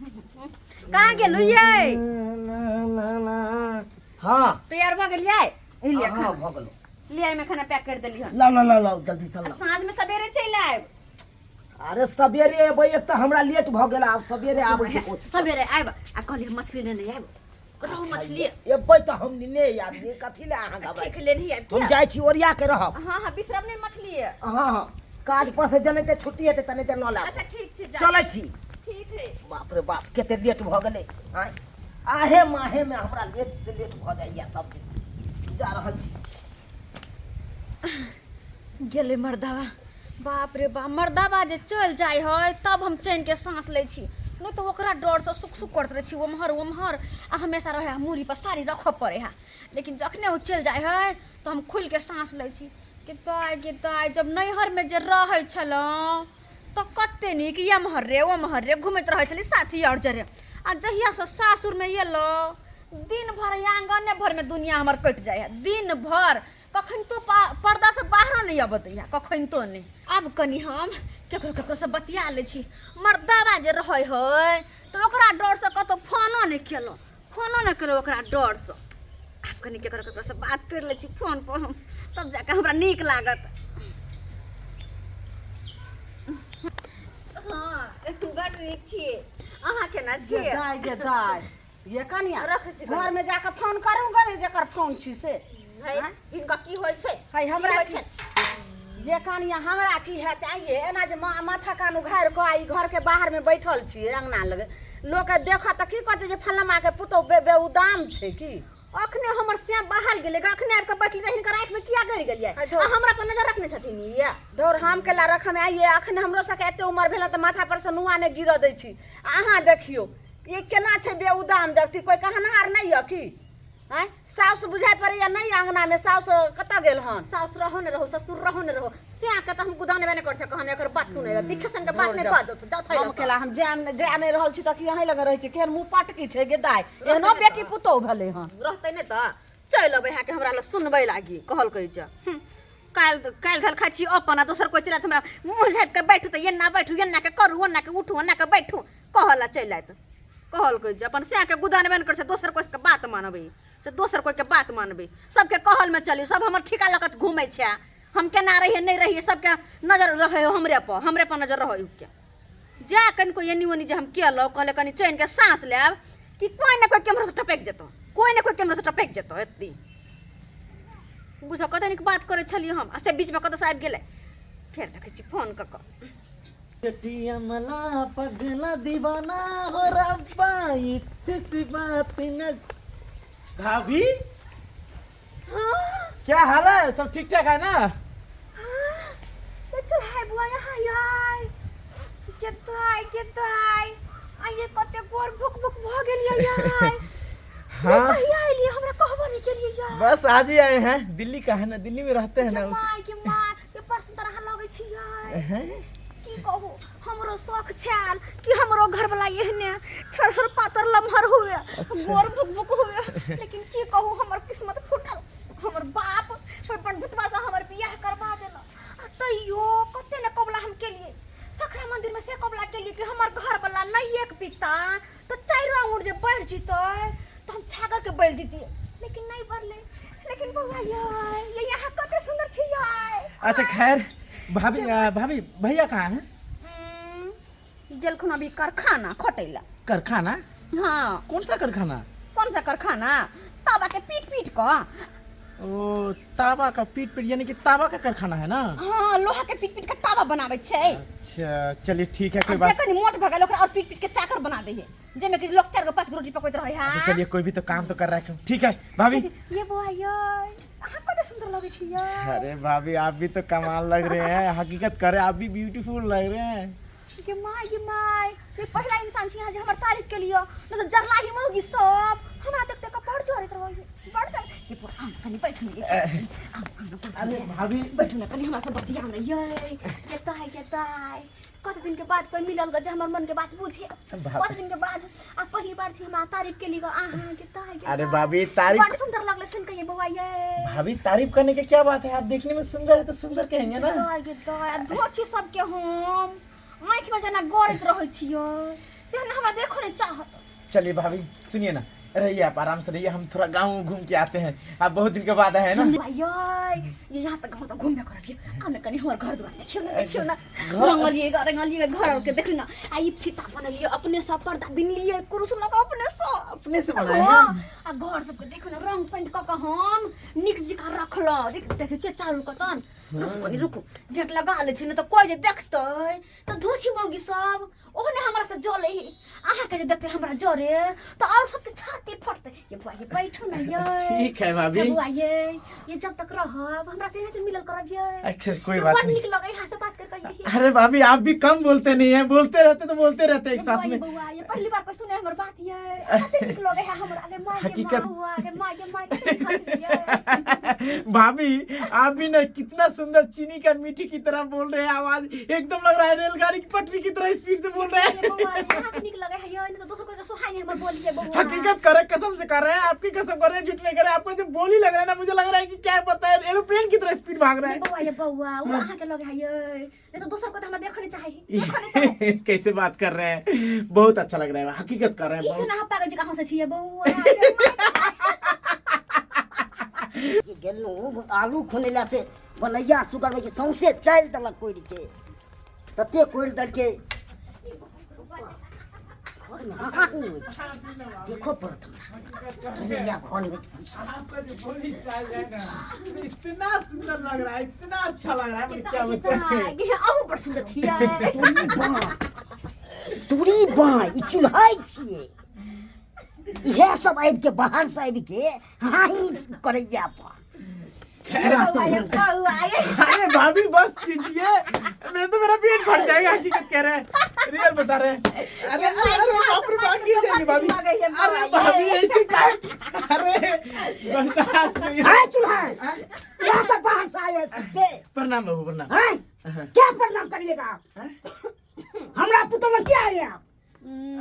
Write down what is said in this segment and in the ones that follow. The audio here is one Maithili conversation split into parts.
कहाँ गेलु ये? हाँ। तैयार भऽ गेलियै? ई लिअ। हाँ। खाना। भऽ गेलो। लिअ, एहिमे खाना पैक कर देली हन। लाउ लाउ लाउ लाउ, जल्दी से आ लाउ। साँझ में सवेरे चलि आयब। अरे सवेरे एबै, एक तऽ हमरा लेट भऽ गेल, आब सवेरे आबै के कोशिश। सवेरे आयब आ कहली हम मछली लेने आयब, रहू मछली। एबै तऽ हम लेने आयब, ये कथी लए अहाँ घबराइ? ठीक, लेने आयब। हम किया? जाइ छी, ओरिया के रहब। हाँ हाँ, बिसरब नहि मछली। हाँ हाँ, काज पर से जनेते छुट्टी हेतै तनेते लऽ लायब। अच्छा ठीक छै, जा। चलै छी। ठीक है। बाप रे बाप, कते लेट भऽ गेलै। आँय, आहे माहे मे हमरा लेट से लेट भऽ जाइए सब दिन। जा रहल छी। गेलै मर्दाबा। बाप रे बाप, मर्दाबा जे चलि जाइ है तब हम चैनके साँस लै छी, नहि तऽ ओकरा डरसँ सुक सुक करैत रहै छी ओम्हर ओम्हर, आ हमेशा रहै है मूड़ी पर साड़ी रखऽ पड़ै है। लेकिन जखने ओ चलि जाइ है तऽ हम खुलिके साँस लै छी। कि दाइ गे दाइ, जब नैहरमे जे रहै छलहुँ तऽ कते नीक एम्हर रे ओम्हर रे घुमैत रहै छली साथी आओर जरे, आ जहियासँ सासुरमे एलहुँ दिन भरि आङ्गने भरिमे दुनिया हमर कटि जाइ है। दिन भरि कखनितो पर्दासँ बाहरो नहि अबऽ दैए, कखनितो नहि। आब कनि हम केकरो केकरोसँ बतिया लै छी। मर्दाबा जे रहै है तऽ ओकरा डरसँ कतहु फोनो नहि केलहुँ, फोनो नहि केलहुँ ओकरा डरसँ। आब कनि केकरो केकरोसँ बात करि लै छी फोनपर हम, तब जाकऽ हमरा नीक लागत। हँ, बड़ नीक छियै, अहाँ केना छियै? दाइ गे दाइ, ये कनिया। रखै छी। घर में जाके फोन करू गने, जकर फोन छी से। है, हिनका की होइ छै? है, हमरा की होइ की- छै? ये कनिया, हमरा की हेतै? आइये एना जे माथा कान उघारि कऽ आ ई घर के बाहर में बैठल छियै अंगना लगे, लोक देखत तऽ की कहतै जे फलमा के पुतहु बेउदाम छै की? अखने हमर श्याम बाहर गेलै, अखने आबि कऽ बैठली तऽ हिनकर आँखिमे किया गड़ि गेलियै? है धौ। आ हमरा पर नजर रखने छथिन ई। धौर, हम केला रखम? आइये अखने हमरो सबके एते उमर भेल तऽ माथा पर से नुआ नहि गिरऽ दै छी, आ अहाँ देखियौ ई केना छै बेउदाम देखती। कोइ कहनहार नहि यऽ की? आँय, साउस बुझाइ पड़ैया नहि अंगनामे? साउस कतऽ गेल हन? साउस रहो ने रहो, ससुर रहो ने रहो, श्याम के तऽ हम गुदानबे नहि करै छै। कहने एकर बात सुनेबै, बिखेसन के बात नहि बाजत, जाउ थैला। हम केला हम जाय नहि जा नहि रहल छी तऽ की अहीं लग रहै छी? केहन मुँह पटकी छै गे दाइ, एहनो बेटी पुतोहु भेलै हन। रहतै नहि तऽ चलि अबै है के हमरा लग सुनबै लागी कहलकै जे काल्हि काल्हि धल खाइ छी अपन आ दोसर कोइ चलि आयत, हमरा मुँह झाँपि कऽ बैठू तऽ एना बैठू, एना के करू, ओना के उठू, ओना के बैठू कहऽ ला चलि आयत। कहलकै जे अपन सएहके गुदानबे नहि करै छै, दोसर कोइके बात मानबै से दोसर कोइके बात मानबै। सबके कहलमे चली, सब हमर ठीका लऽ कऽ घूमै छै। हम केना रहियै नहि रहियै, सबके नजर रहै हमरे पर, हमरे पर नजर रहै के जा। कनिको एनी ओनी जे हम केलहुँ, कहले कनि चैनके साँस लेब कि कोइ ने कोइ केम्हरोसँ टपकि जेतौ, कोइ ने कोइ केम्हरोसँ टपकि जेतौ। एतनी बुझऽ कते नीक बात करै छलियै हम, आ से बीचमे कतऽसँ आबि गेलै। फेर देखै छी फोन कऽ कऽ। अमला पगला दीवाना हो रब्बा, इतनी सी बात न। भाभी, क्या हाल है? सब ठीक ठाक है ना? चल हाय बुआ, यहाँ यार केताय केताय आइए, कते गोर भुक भुक भऽ गेलियै यार। हाँ। कहिया एलियै? हमरा कहबो नहि केलियै यार। बस आज ही आए हैं। दिल्ली का है ना, दिल्ली में रहते हैं के ना। माय के माय, ये बड़ सुंदर अहाँ लगै छी यार। हैं? की कहू, हमरो शौख छल कि हमरो घरवला एहने छरहर पातर लम्हर हुए, गोर भुक भुक हुए, लेकिन की कहू, हमर किस्मत फूटल। हमर बाप ओहि बंधुतवा से हमर बियाह करवा देलक, आ तैयो कते ने कबला हम केलिए सखरा मंदिर में, से कबला केलिए कि हमर घरवला नहीं एक पिता तऽ चारि आंगुर जे बढ़ि जेतै तऽ हम छागर के बलि दितियै, लेकिन नहीं बढ़लै। लेकिन बौआ यार, ये यहाँ कते सुंदर छी यार। अच्छा खैर भाभी, भाभी भैया कहाँ है? गेलखुन अभी कारखाना खटैला। कारखाना? हाँ। कौन सा कारखाना? कौन सा कारखाना, तावा के पीट पीट कऽ। ओ तावा का पीट पीट, यानी कि तावा का कारखाना है ना? हाँ, लोहा के पीट पीट के तावा बनाबै छै। अच्छा चलिए ठीक है, कोई आ जे बात। कनि मोट भऽ गेल ओकरा और पीट पीट के चाकर बना दै है, जाहिमे कि लोक चारि गो पाँच गो रोटी पकबैत रहै है। अच्छा चलिए, कोई भी तो काम तो कर रहा है। ठीक है भाभी। ये बौआ यार, अहाँ कते सुंदर लगै छी यार। अरे भाभी, आप भी तो कमाल लग रहे हैं, हकीकत करे, आप भी ब्यूटीफुल लग रहे हैं। गे my गे माय, ये पहिला इंसान छी अहाँ जे हमर तारीफ के लिए, नहि तऽ जरलाही मौगी सब हमरा देख देख कऽ बड़ जरैत रहै बड़ जर। ये बौआ, आउ ने कनि बैठू ने, आउ आउ ने। अरे भाभी। बैठू ने कनि, हमरा से बतिया ने ये। ये ताय ये ताय, कते दिन के बाद कोई मिलल ग जे हमर मन के बात बुझे। कते दिन के बाद आ पहली बार छी हमरा तारीफ के लिए अहाँ के ताय के। अरे ताय। भाभी, तारीफ बड़ सुंदर लगले सुन के ये बौआ ये। भाभी, तारीफ करने की क्या बात है? आप देखने में सुंदर है तो सुंदर कहेंगे ना। दाय गे दाय, आ धो छी सबके हम आँखिमे जेना गड़ैत रहै छियै। तेहन हमरा देखो नहीं चाहत। चलिए भाभी सुनिए ना, रहिए आप आराम से रहिए, हम थोड़ा गांव घूम के आते हैं, आप बहुत दिन के बाद आए हैं ना। भैया ये यहाँ तक गाँव तक घूमने करब ये आने कनी हमर घर दुआर देखियो ना, देखियो ना। घर- रंगलिए ग, रंगलिए घर और के देखियो ना। आ ई फीता बनलिए अपने से, पर्दा बिनलिए कुरुस लगा अपने से, अपने से बनाए हैं। हाँ, आ घर सबके देखियो ना रंग पेंट कऽ के हम नीक जकाँ रखलहुँ। देख देखै छियै चारू कतन। रुकू कनी रुकू, गेट लगा लै छी, नहि तऽ कोइ जे देखतै तऽ धोछी मौगी सब ओहने हमरा से जले है। अहाँके जे देखतै हमरा जरे तऽ और सबके छाती फटतै। ये बुआ ये बैठू ना ये। ठीक है भाभी। ये बुआ ये, ये जब तक रहब हमरा से यहाँ से मिलल करब ये। अच्छा कोई ये बात बड़ नहीं। नीक लगै यहाँ से बात कर के ये। अरे भाभी आप भी कम बोलते नहीं है, बोलते रहते तो बोलते रहते एक ये सांस बुआ ये में। बुआ ये पहली बार कोई सुने हमर बात ये, कते नीक लगै है हमरा आगे माय के हकीकत। माँ, बुआ के माय के माय के हंसली ये। भाभी आप भी ना कितना सुंदर चीनी का मीठी की तरह बोल रहे हैं, आवाज एकदम लग रहा है रेलगाड़ी की पटरी की तरह स्पीड से बोल रहे हैं। ये बउआ, ये अहाँके नीक लगै है ये, नहीं तो दोसर कोई के सोहाय नहीं हमर बोली ये बउआ। हकीकत करे, कसम से कर रहे हैं, आपकी कसम कर रहे हैं, झूठ नहीं कर रहे हैं। आपका जो बोली लग रहा है ना, मुझे लग रहा है कि क्या पता है एरोप्लेन की तरह स्पीड भाग रहा ये है। बउआ, ये बउआ, वो अहाँके लगे है ये, नहीं तो दोसर कोई तो हमरा देखऽ नहीं चाही, देखऽ नहीं चाही। कैसे बात कर रहे हैं, बहुत अच्छा लग रहा है, हकीकत कर रहे हैं ई बहुत। केना अहाँ पागल जकाँ हँसै छियै बउआ? ये ये गेलहुँ आलू खुनेला से बनैया सुगर के सौंसे चालि देलक कोड़ि के, तते कोड़ि देलकै घरमे हाहाही होइ छै, देखो पड़त हमरा बनैया घरमे घुसल। आपका जो बोली चाल है ना, इतना सुंदर लग रहा है, इतना अच्छा लग रहा है, मुझे क्या कितना- बताएं। कितना- अहूँ बड़ सुंदर छियै। तूरी बाँ, तूरी बाँ, ई चुल्हाइ छियै, इएह सब आबि के बाहर से आबि के हाही करैया अपन। बउआ ये बउआ ये। अरे भाभी बस कीजिए, मैं तो मेरा पेट फट जाएगा, हकीकत कह रहे हैं, रियल बता रहे हैं। अरे अरे अरे बाप रे बाप, गिर जाएंगे भाभी। अरे भाभी ऐसे काहे, अरे बर्दाश्त नहीं। हाय चूल्हा, यहाँ सब बाहर से आए हैं सबके। प्रणाम बाबू, प्रणाम। हैं? क्या प्रणाम करिएगा आप? हमरा पुतों में क्या आए आप?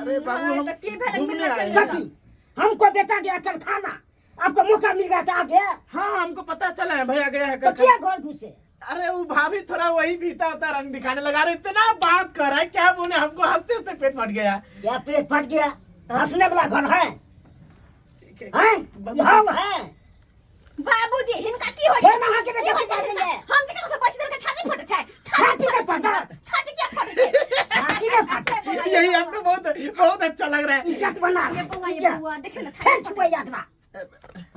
अरे बाबू हम तो की भेलै? घूमने मिलना आए चलिए। हैं। कथी हमको बेटा गया कारखाना, आपको मौका मिल गया तो आ गया। हाँ हमको पता चला है भैया गया है तो कारखाना। क्या घर घुसे? अरे वो भाभी थोड़ा वही पीता होता रंग दिखाने लगा रहे, इतना बात कर रहा है, क्या बोले, हमको हंसते हंसते पेट फट गया। क्या पेट फट गया? हंसने वाला घर है, हैं? बाबू- ये हॉल है। बाबूजी हिनका की होइ हे छै? अहाँके की बेटा होइ छै फटि हिनका? गेलै। हम केकरो से पैसा देलकै छाती फटै छै, छाती नहि फटत। छाती किया फटै छै? छाती नहि फटत। यही हमको बहुत बहुत अच्छा लग रहा है। इज्जत बना रहे ये बउआ, ये इज्जत। बउआ, देखियौ ना, छाती फेर छुपैया एकरा।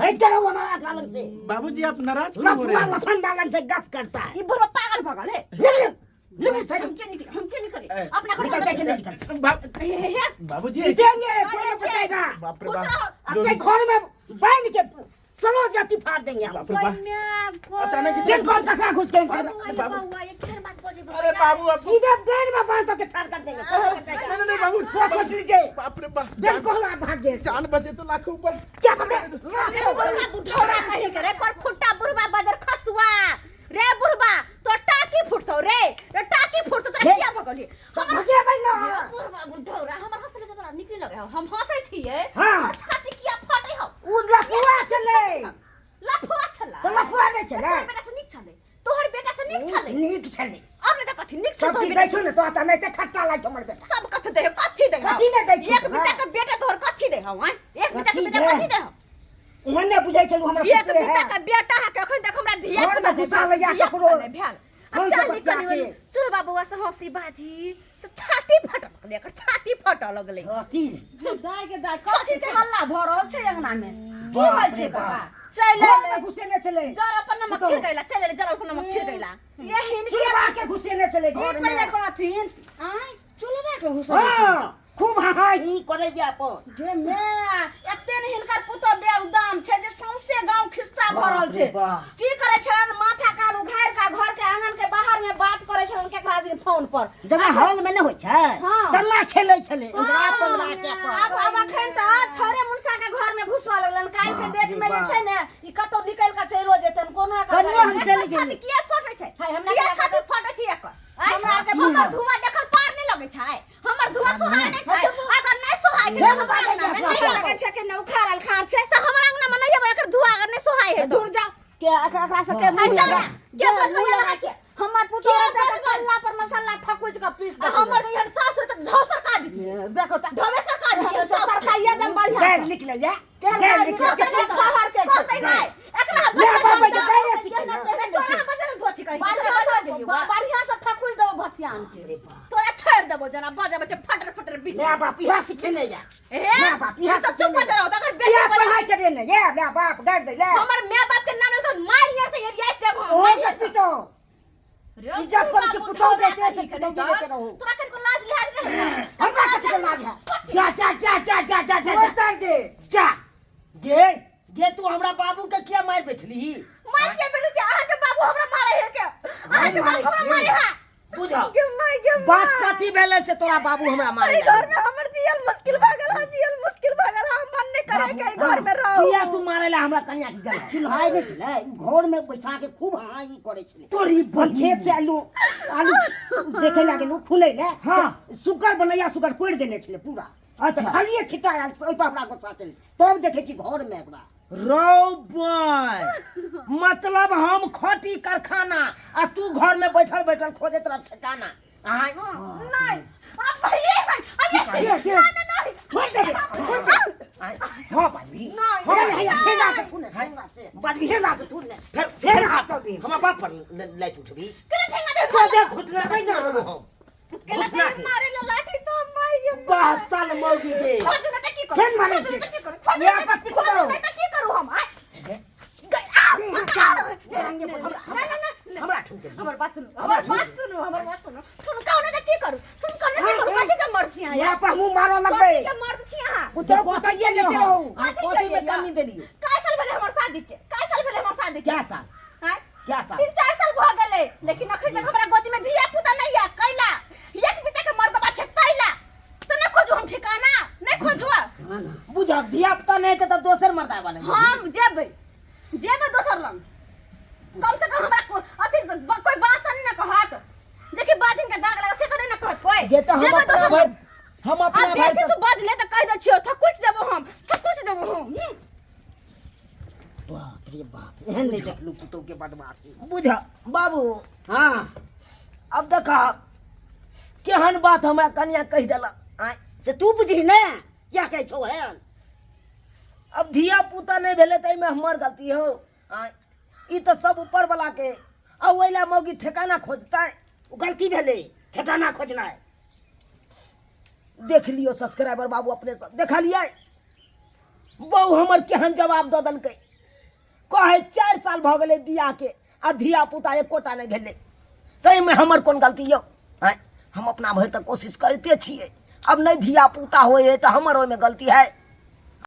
हट के रहो हमारा अगला लंग से। बाबूजी आप नाराज क्यों हो रहे लफुआ हैं? लफंदा लंग से गप करता है। ई बुढ़वा पागल भऽ गेल है। ले ले, ले ले, हम के निकले, हम के निकले। ए, अपना घर निकल में देखे नहीं निकल। हे, हे, हे। बाबूजी ऐसे- देंगे, कोई नहीं बचाएगा। बाप रे खुश बाप। रहो। जो आपके भी- घर में बांध के चलो जाति फाड़ देंगे हम। बाप रे बाप। कन्या को- अचानक इतना- फिर कौन ककरा घुस गए घर में? बउआ, ये बाबू। बउआ, ये केहन बात बजै बउआ? अरे बाबू आप सीधे then में बांध के ठाड़ कर देंगे। कौन बचाएगा? नहीं, नहीं, नहीं, बाबू। सोच सोच लीजिए। बाप रे बाप। बिल्कुल आप भाग गए। जान बचे तो लाखों ऊपर। क्या पता? अरे बुढ़वा बुढ़ौरा कहीं के रे, कर फुट्टा बुढ़वा बजर खसुआ। रे बुढ़वा, तोर टाकी फुटतौ रे, रे टाकी फुटतौ, तोरा हे। किया भऽ गेलही? हमर भगिया भाई ना। रे बुढ़वा बुढ़ौरा, हमर हंसै लगे तोरा नीक नहि लगै हौ। हम हंसै छियै, हाँ। तोर छाती किया फटै हौ? उ लफुआ छलै। लफुआ छलै। तो लफुआ नहि छलै। तोहर बेटा से नीक छलै। तोहर बेटा से नीक छलै। नीक छलै। और नहि तऽ कथी नीक छलै सब तोहर चीज बेटा? दै छौ ने तो तऽ नहि तऽ खर्चा लागै छौ हमर बेटा। सब कथी दै हौ? कथी दै हौ? कथी नहि दै छौ? एक बीता के बेटा तोहर कथी दै हौ, आँय? एक बीता के कथी बेटा दै? कथी दै हौ? एहन नहि बुझै छलहुँ हमरा एक पुते बीता है। के बेटा है के अखन तक हमरा धिया घरमे पुता घुसा लैया धिया ककरो। पुता नहि भेल। आ फोन से चल बतिया निकलि के। चुरबा बौआ से हंसी बाजी से छाती फटऽ लगलै, एकर छाती फटऽ लगलै। छाती। दाय के दाय, कथी के हल्ला भऽ रहल छै अंगना में? की बाप होइ रे छै बाप। काका? चलि घरमे एलै। घुसेने छलै। जर अपन नमक पुतहु। छिड़कैला, चलि एलै, जर अपन नमक छिड़कैला। ये हिनके चुलबा के घुसेने छलै ई घरमे। पहिले कहथिन, आँय, चुलबा के घुसल। हँ, खूब हाहाही करैया अपन। गे माय, एते ने हिनकर पुतोह बेउदाम छै जे सौंसे गांव खिस्सा भऽ रहल छै। बाप रे बाप। की करै छलन, माथा कान उघारि कऽ घर के आंगन के बाहर में बात करै छलन केकरा दिन फोन पर। जेना हॉल में नहि होइ छै हँ। तेना खेलै छलै उजरा पंजरा के अपन। आब अखन तऽ छौरे मुनसा के घर में घुसवा लगलन। काल्हि के बाप डेट रे में जे बाप। छै ने, ई कतौ निकलि कऽ चलिओ जेतन, कोनो एकर कनियो हम घर- चलि छाती गेली। किया फटै छै? हाय, हमरा किया किया छाती फटै छै एकर? हमरा आँय, के हमर धुआं देखल पार नहि लगै छै, हमर धुआं सोहाय नहि छै। अगर नहि सोहाय छै तऽ फेर हमर बाजै अंगना मे छै। नहि लगै आबै छै कि ने उखाड़ल खाड़ छै। से हमर अंगना मे नहि आबै, एकर धुआं अगर नहि सोहाय है दूर जाओ के एकरा सबके हाय, मुँह चल लगा ना, के जे बजबै मुँह लगा लगा छै? हमर पुतोह के रहतै तऽ बजबै? कल्ला पर मसाला थकुचि कऽ पीस देतै। हमर एहन सासुर तऽ ढो सरका दितियै। देखो त ढोबे सरका दितियै। सरकाइया दम बढ़िया गारि लिख ले या केहन गारि गारि लिख ले लिख ले? बाहर के छै। कहतै नहि, एकरा हम ले बच्चा बाप के के गारि सीखे तोरा ना। हम बच्चा के धोछी कही बढ़िया से बढ़िया से थकुच देबो भथियान के। अरे बाप। तोरा छोड़ देबो जना बजे बजे फटर फटर बीच। माय बाप इहा सिखेने या। ए माय बाप इहा तो चुप हो सिखेने। जा रहो अगर बेसी इहा बजे पढ़ाई करे ने ये माय बाप गारि दे ले। हमर my बाप के नाम से मार हियां से एरियास देबो हम। ओहो मार के हियां से। पीटो। रे, इज्जत करै छै, बाबू, पुतहु ढोबरा देते से कहीं पुतहु कहीं देते रहू। तोरा कनिको लाज लिहाज नहीं है? हमरा कथी के लाज है? जा जा जा जा जा जा जा उतार दे। जा गे गे, तू हमरा बाबू के किया मार बैठली? मार के बेटू छै, अहाँ के बाबू हमरा मारे है के? अहाँ के बाबू हमरा मारे है? बुझ गे माय गे बात कथी भेलै से तोरा बाबू हमरा मारे एहि घर में हमर जियल मुश्किल भऽ गेल है, जियल मुश्किल भऽ गेल है। मन नहीं करे के एहि घर में रहू। किया तू मारे ला हमरा कन्या के गला? चुल्हाइ नहि छलै, घर में बैसा के खूब हाँ ई करै छलै। तोरी हम खेत से आलू आलू देखे लागेलू खुनै ले। हाँ। सुगर बनैया सुगर कोड़ि देने छलै पूरा। अच्छा। तऽ खालिए छिट्टा आयल, ओहि पर हमरा गुस्सा चलि, तब देखै छी घर में ओकरा। रौ बॉय, मतलब हम खटी कारखाना आ तू घर में बैठल बैठल खोजैत रह ठिकाना। आय नहीं, अब भैया भैया के के नहीं नहीं। छोड़ देबे, छोड़ दे। हाँ बाजबी। नहीं। हे हैया ठेंगा से थूने, ठेंगा से। बाजबी। ठेंगा से थूने। फिर फेर हाथ चल दी। हमरा बाप पर लाइट उठबी। केला ठेंगा दे। सोझे घुटना पे ना हम केला घुटना के। मारे ला लाठी तो माय गे। बहसल मौगी के खोजू ना त की करू? फेर मारै खोजू छै। ना त की करू? खोजू या ना पर त- पिटो। खोजू ना त की करू हम? आय गई, आ, आ, नहीं, नहीं, नहीं। हमरा ठुक देबी। हमर बात सुनू, हमर बात सुनू, हमर बात सुनू। सुनू कहो ना त की करू? सुनू कहो ना की करू? कथी के मर्द छी अहाँ यहाँ यार? पर मुँह मारऽ लगबै। कथी के मर्द छी अहाँ? पुतहु पुतहिए लेते रहू। कथी कथी में के कमी देलियो? कै साल भेलै हमर शादी के? कै साल भेलै हमर शादी के? क्या साल? आँय? क्या साल? 3-4 साल भऽ गेलै, लेकिन अखन तक हमरा गोदी में धिया पुता नहीं है। कैला एक पिता के मर्दबा छै तैला तो नहीं खोजू हम ठिकाना? नहीं खोजू? बुझ धिया पुता नहीं हेतै तऽ दोसर मर्दा वाला। हम जेबै, जेबै दोसर लंग। कम से कम हमरा अथी कोई बात तऽ नहीं न कहत जेकि बाजिन के दाग लागल से तऽ नहीं न कहत कोई। जे तऽ हम जेबै अपना दोसर भरि लंग। हम आ अपना भरि बेसी तऽ तू बजले तऽ कहि दै छियौ, थकुच देबो हम, थकुच देबो हम। बाप रे बाप, एहन नहि देखलू पुतहु के बदमाशी। बुझ बाबू। हाँ। अब देखा केहन बात हमरा कनिया कहि देलक। आँय, से तू बुझही ने क्या कहै छौ एहन। अब धिया पुता नहीं भेलै ताहिमे हमर गलती हो? आँय, ई तऽ सब ऊपर वाला के आ ओहि ला मौगी ठेकाना खोजतै। ओ गलती भेलै ठेकाना खोजनाइ। देख लियौ सब्सक्राइबर बाबू, अपने सब देखलियै बहु हमर केहन जवाब दऽ देलकै। कहै 4 साल भऽ गेलै बियाहके आ धिया पुता एकोटा नहि भेलै, ताहिमे हमर कोन गलती यौ? आँय, हम अपना भरि तऽ कोशिश करिते छियै। अब नहि धिया पुता होइ हइ तऽ हमर ओहिमे गलती है?